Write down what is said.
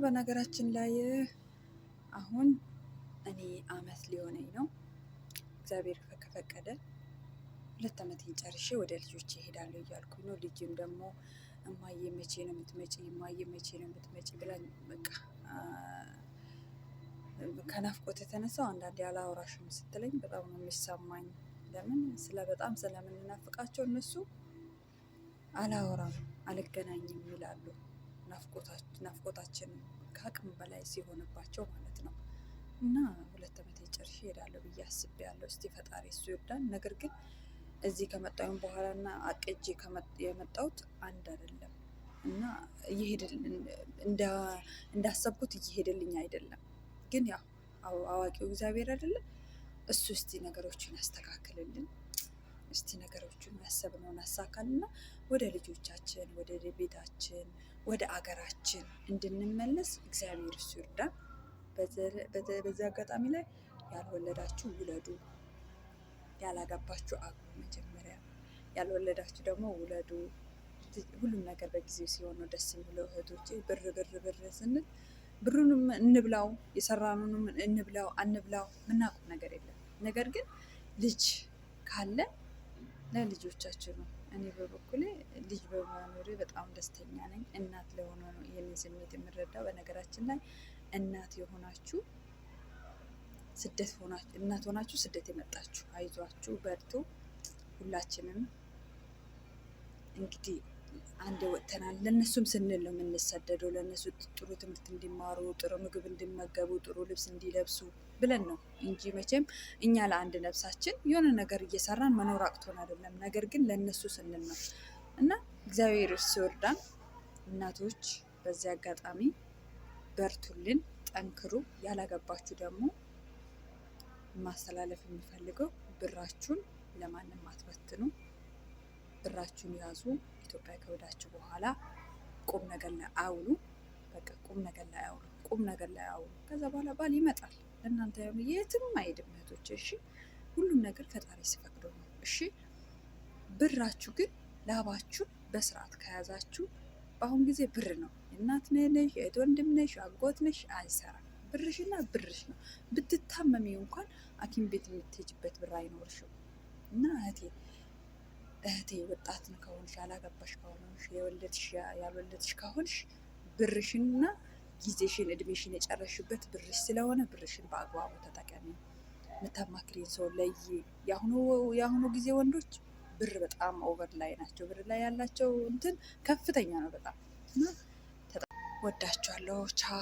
በነገራችን ላይ አሁን እኔ አመት ሊሆነኝ ነው፣ እግዚአብሔር ከፈቀደ 2 አመቴን ጨርሼ ወደ ልጆች እሄዳለሁ እያልኩኝ ነው። ልጅም ደግሞ እማዬ መቼ ነው የምትመጪ፣ እማዬ መቼ ነው የምትመጪ ብላኝ በቃ ከናፍቆት የተነሳው አንዳንዴ አላወራሽም ስትለኝ በጣም ነው የሚሰማኝ። ለምን ስለ በጣም ስለምንናፍቃቸው እነሱ አላወራም አልገናኝም ይላሉ። ናፍቆታችን ከአቅም በላይ ሲሆንባቸው ማለት ነው። እና 2 ዓመቴ ጨርሼ እሄዳለሁ ብዬ አስቤያለሁ። እስቲ ፈጣሪ እሱ ይርዳን። ነገር ግን እዚህ ከመጣሁኝ በኋላ እና አቅጄ የመጣሁት አንድ አይደለም እና እንዳሰብኩት እየሄደልኝ አይደለም። ግን ያው አዋቂው እግዚአብሔር አይደለም እሱ እስቲ ነገሮችን ያስተካክልልን። እስቲ ነገሮችን ያሰብነውን አሳካልና ወደ ልጆቻችን፣ ወደ ቤታችን፣ ወደ አገራችን እንድንመለስ እግዚአብሔር እሱ ይርዳን። በዚህ አጋጣሚ ላይ ያልወለዳችሁ ውለዱ፣ ያላገባችሁ አግቡ። መጀመሪያ ያልወለዳችሁ ደግሞ ውለዱ። ሁሉም ነገር በጊዜው ሲሆን ነው ደስ የሚለው እህቶቼ። ብር ብር ብር ስንል ብሩንም እንብላው የሰራኑንም እንብላው አንብላው ምናውቀው ነገር የለም። ነገር ግን ልጅ ካለ ለልጆቻችን ነው። እኔ በበኩሌ ልጅ በመኖሬ በጣም ደስተኛ ነኝ። እናት ለሆነ ነው ይህንን ስሜት የምረዳው። በነገራችን ላይ እናት የሆናችሁ ስደት ሆናችሁ እናት ሆናችሁ ስደት የመጣችሁ አይዟችሁ፣ በርቱ። ሁላችንም እንግዲህ አንድ ወጥተናል። ለእነሱም ስንል ነው የምንሰደደው። ለእነሱ ጥሩ ትምህርት እንዲማሩ፣ ጥሩ ምግብ እንዲመገቡ፣ ጥሩ ልብስ እንዲለብሱ ብለን ነው እንጂ መቼም እኛ ለአንድ ነፍሳችን የሆነ ነገር እየሰራን መኖር አቅቶን አይደለም። ነገር ግን ለእነሱ ስንል ነው እና እግዚአብሔር እርስ ይርዳን። እናቶች በዚህ አጋጣሚ በርቱልን፣ ጠንክሩ። ያላገባችሁ ደግሞ ማስተላለፍ የሚፈልገው ብራችሁን ለማንም አትበትኑ። ብራችሁን ያዙ። ኢትዮጵያ ከወዳችሁ በኋላ ቁም ነገር ላይ አውሉ። በቃ ቁም ነገር ላይ አውሉ። ቁም ነገር ላይ አውሉ። ከዛ በኋላ ባል ይመጣል። ለእናንተ ያሉ የትም አይሄድም እህቶች። እሺ፣ ሁሉም ነገር ፈጣሪ ሲፈቅደው ነው። እሺ፣ ብራችሁ ግን ላባችሁ በስርዓት ከያዛችሁ በአሁን ጊዜ ብር ነው። እናት ነሽ፣ የእህት ወንድም ነሽ፣ አጎት ነሽ፣ አይሰራም። ብርሽና ብርሽ ነው። ብትታመሚ እንኳን ሐኪም ቤት የምትሄጅበት ብር አይኖርሽም። እና እህቴ እህቴ ወጣት ከሆንሽ፣ ያላገባሽ ከሆንሽ፣ የወለድሽ ያልወለድሽ ከሆንሽ ብርሽንና ጊዜሽን እድሜሽን የጨረሽበት ብርሽ ስለሆነ ብርሽን በአግባቡ ተጠቀሚ። የምታማክሪን ሰው ለይ። የአሁኑ ጊዜ ወንዶች ብር በጣም over ላይ ናቸው። ብር ላይ ያላቸው እንትን ከፍተኛ ነው በጣም እና ወዳችኋለሁ። ቻው።